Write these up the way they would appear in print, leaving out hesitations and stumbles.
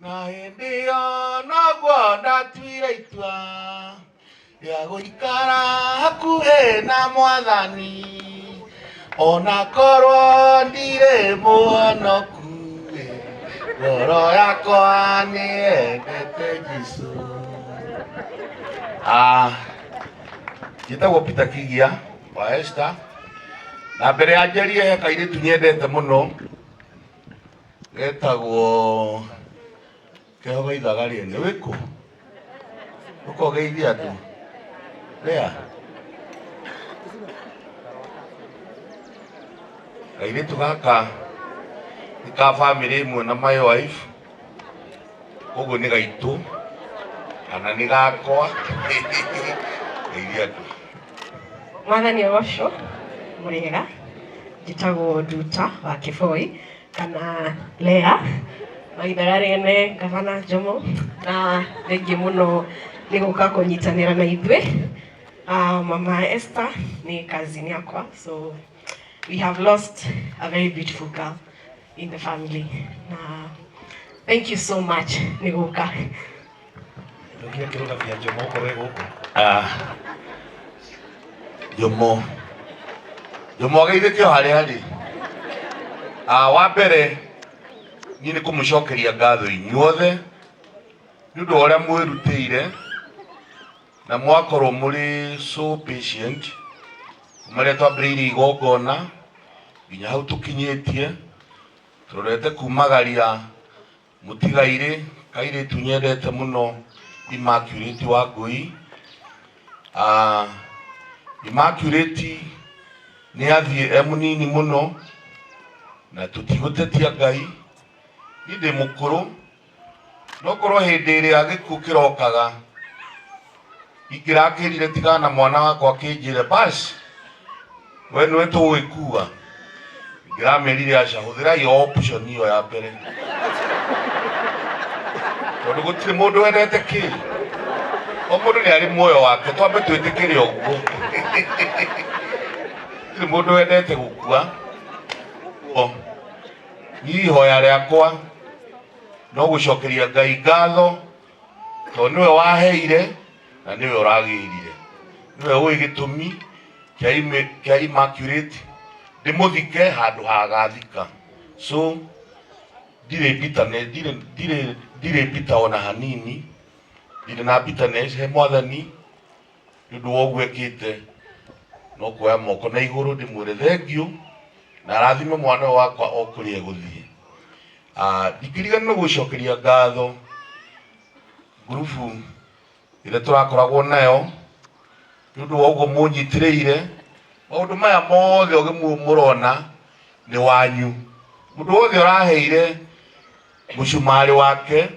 Na hĩndĩ ĩyo noguo ndatuire itua rĩa gũikara hakuhĩ na Mwathani, ona korwo ndirĩ mũhonoku, ngoro yakwa nĩ yendete Jesũ. Ah, njĩtagwo Peter Kigia wa Esther, na mbere ya njarie he kairĩtu nyendete mũno Getagwo keho ga ithaga rĩene wĩkũ ũkogeithia andũ rĩa kairĩtu gaka nĩ ka bamĩrĩ ĩmwe na my wife koguo nĩ gaitũ kana nĩ gakwa geithia andũ. Mwathani agocwo mũrĩega njĩtagwo Nduta wa Kĩboi kana Lea maithaga rĩene gavana Jomo na thengiũ mũno nĩ gũka kũnyitanĩra na ithuĩ. Mama Esther nĩ cousin yakwa, so we have lost a very beautiful girl in the family, na thank you so much nĩ gũka. Ndokire kĩrũgamia Jomo okorwo e gũkũ. Ah, Jomo Jomo ageithĩke o harĩa arĩ. Ah, wa mbere niĩ nĩ kũmũcokeria ngatho inyuothe nĩ ũndũ wa ũrĩa mwĩrutĩire na mwakorwo mũrĩ so patient kuma rĩrĩa twambĩrĩirie igongona nginya hau tũkinyĩtie tũrorete kumagaria Mũtigairĩ, kairĩtu nyendete mũno Immaculate Wangũi. Ah, Immaculate nĩ athiĩ e mũnini mũno na tũtigũtetia Ngai. Niĩ ndĩ mũkũrũ no korwo hĩndĩ ĩrĩa gĩkuũ kĩrokaga ingĩrakĩrire tigana na mwana wakwa kĩnjĩre bas we nĩwe tũgũgĩkua ingĩramerire aca hũthĩrai o option ĩyo ya mbere tondũ gũtirĩ mũndũ wendete kĩ o mũndũ nĩ arĩ muoyo wake twambe twĩtĩkĩre ũguo gũtirĩ mũndũ wendete gũkua ũguo niĩ ihoya rĩakwa no gũcokeria Ngai ngatho tondũ nĩwe waheire na nĩwe ũragĩrire nĩwe ũĩ gĩtũmi kĩa kĩa Immaculate ndĩmũthike handũ hagathika so ndirĩ bitterness ndirĩ ndirĩ ndirĩ bitter ona hanini ndirĩ na bitterness he mwathani nĩ ũndũ wa ũguo ekĩte no kuoya moko na igũrũ ndĩmwĩre thengiũ na arathime mwana ũyũ wakwa o kũrĩa egũthiĩ. Ah, ndingĩriganĩrwo gũcokeria ngatho ngurubu ĩrĩa tũrakoragwo nayo nĩ ũndũ wa ũguo mũnyitĩrĩire maũndũ maya mothe ũgĩ mũrona nĩ wanyu mũndũ wothe ũraheire mũcumarĩ wake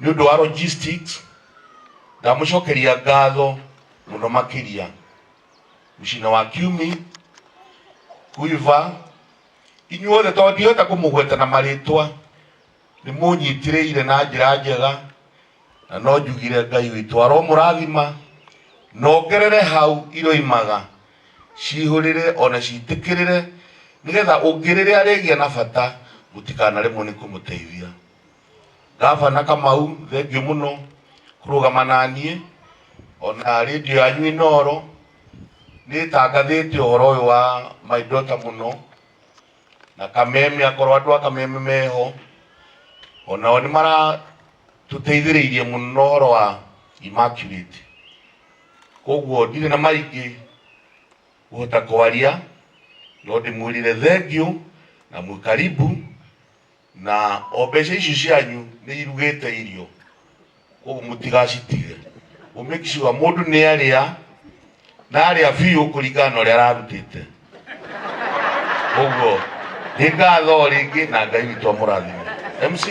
nĩ ũndũ wa logistics ndamũcokeria ngatho mũno makĩria mũcina wa kiumi kuiva inyuothe tondũ ndihota kũmũgweta na marĩtwa nĩ mũnyitĩrĩire na njĩra njega na no njugire Ngai witũ aromũrathima na ongerere hau iroimaga cihũrĩre ona citĩkĩrĩre nĩgetha ũngĩ rĩrĩa arĩgĩa na bata mũtikanaremwo nĩ kũmũteithia. Gavana Kamau thengiũ mũno kũrũgama na niĩ ona rĩndiũ yanyu Inooro nĩ ĩtangathĩte ũhoro ũyũ wa my daughter mũno na Kameme akorwo andũ a Kameme meho onao nĩ maratũteithĩrĩirie mũno ũhoro wa Immaculate koguo ndirĩ na maingĩ kũhota kwaria no ndĩmwĩrire thengiũ na mwĩ karibu Na o mbeca icio cianyu nĩ irugĩte irio, koguo mũtigacitige. Mũ make sure mũndũ nĩ arĩa na arĩa biũ kũringana na ũrĩa ararutĩte. Koguo nĩ ngatho o rĩngĩ na Ngai witũ amũrathime. MC.